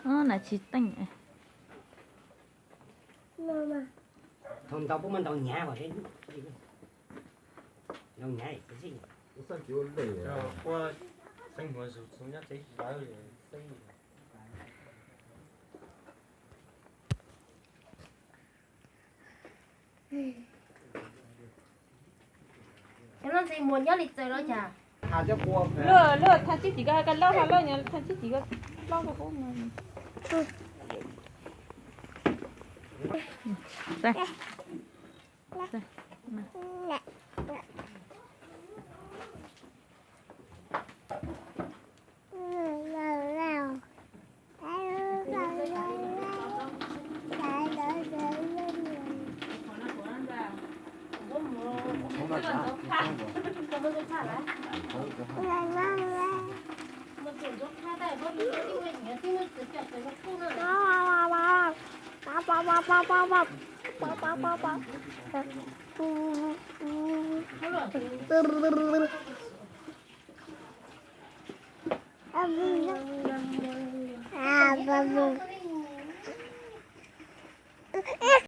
Ub, na tsis teej. Thaum ntaus puab muab ntaus hnyav os, ntaus hnyav. Luag, luag thaj tsib tim ko, ka laub ha loj, thaj tsib tim ko, laub ko pub.